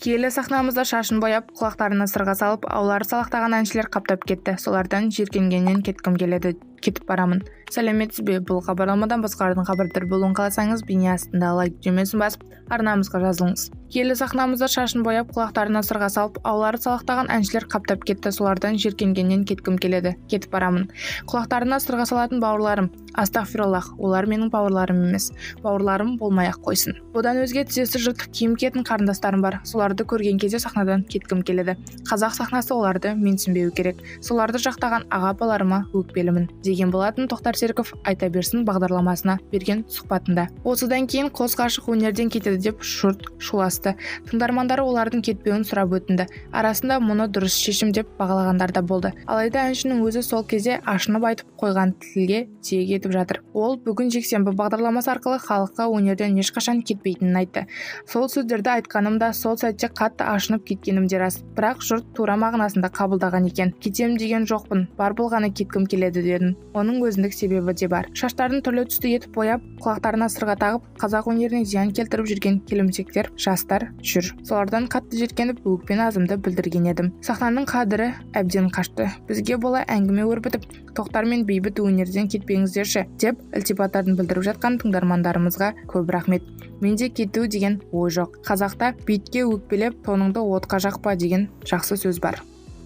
Киелі сахнамызда шашын бояп, құлақтарына сырға салып, аулары салақтаған әншілер қаптап кетті. Солардан жиіркенгеннен кеткім келеді, кетіп барамын. Сәлеметсіз бе? Бұл хабарламадан басқалардың хабардар болуын қаласаңыз, бейне астында лайк түймесін басып, арнамызға жазылыңыз. Киелі сахнамызда шашын бояп, құлақтарына сырға салып, аулары салақтаған әншілер қаптап кетті. Солардан жиіркенгеннен кеткім келеді, кетіп барамын. Құлақтарына сырға салатын бауырларым, астағфираллах, олар менің бауырларым емес, бауырларым болмай-ақ қойсын. Бұдан өзге тізесі жыртық киім киетін қарындастарым бар. Соларды көрген кезде сахнадан кеткім келеді. Қазақ сахнасы оларды менсінбеу керек. Соларды жақтаған аға-апаларыма өкпелімін, деген болатын Тоқтар Серіков айта берсін бағдарламасына берген сұхбатында. Осыдан кейін қос ғашық өнерден кетеді деп жұрт шуласты. Тыңдармандары олардың кетпеуін сұрап өтінді. Арасында мұны дұрыс шешім деп бағалағандар да болды. Алайда әншінің өзі сол кезде ашынып айтып қойған тілге тиек етіп жатыр. Ол бүгін жексенбі бағдарламасы арқылы халыққа өнерден ешқашан кетпейтінін айтты. Сол сөздерді айтқанымда сол сәтте қатты ашынып кеткенім де рас. Бірақ жұрт тура мағынасында қабылдаған екен. Кетем деген жоқпын, бар болғаны кеткім келеді дедім. Оның өзіндік себебі де бар. Шаштарын түрлі түсті етіп бояп, құлақтарына сырға тағып, қазақ өнеріне зиян келтіріп жүрген келімсектер, жастар жүр. Солардан қатты жиіркеніп, өкпе назымды білдірген едім. Сахнаның қадірі әбден қашты. Бізге бола әңгіме өрбітіп, Тоқтар мен Бейбіт өнерден кетпеңіздерші деп ілтипаттарын білдіріп жатқан тыңдармандарымызға көп рахмет. Менде кету деген ой жоқ. Қазақта битке өкпелеп, тоныңды отқа жақпа деген жақсы сөз бар.